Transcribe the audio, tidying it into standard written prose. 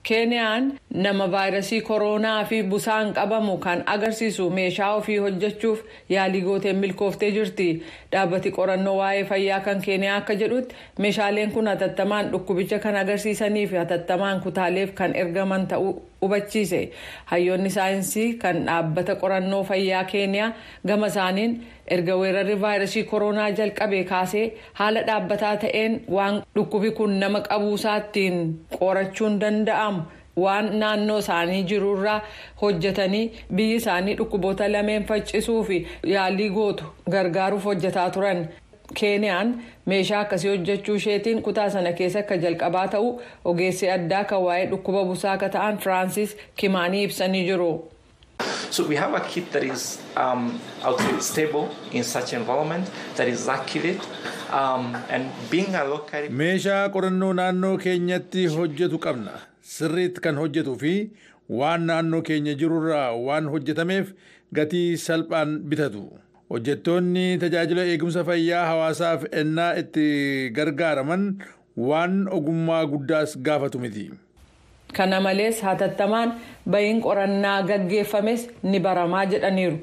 Keeniyaan nama vaayirasii kooroonaa fi busaan qabamu kan agarsiisu meeshaa ofii hojjechuuf yaalii gooteen milkooftee jirti. Dhaabbati qorannoo waa'ee fayyaa kan Keeniyaa akka jedhutti, meeshaaleen kun hatattamaan dhukkubicha kan agarsiisanii fi hatattamaan kutaaleef kan ergaman ta'uu hubachiise. Hayyoonni saayinsii kan dhaabbata qorannoo fayyaa Keeniyaa gama isaaniin, erga weerarri vaayirasii kooroonaa jalqabe kaasee haala dhaabbataa ta'een waan dhukkubi kun nama qabuusaattiin qorachuun danda'amu waan naannoo isaanii jirurraa hojjetanii, biyyi isaanii dhukkuboota lameen faccisuu fi yaalii gootu gargaaruuf hojjetaa turan. Keeniyaan meeshaa akkasii hojjechuu isheetiin kutaa sana keessa akka jalqabaa ta'u ogeessi addaa kan waa'ee dhukkuba busaa akka ta'an Firaansis Kimaanii ibsanii jiru. So we have a kit that is, I would say, stable in such environment, that is accurate, and being a local. Meeshaa qorannoo naannoo keenyatti hojjetu qabna. Sirriitti kan hojjetuu fi waan naannoo keenya jirurraa waan hojjetameef gatii salphaan bitatu. Hojjettoonni tajaajila eegumsa fayyaa hawaasaaf ennaa itti gargaaraman waan ogummaa guddaas gaafatu miti. Kana malees, hatattamaan bahiin qorannaa gaggeeffames ni baramaa jedhaniiru.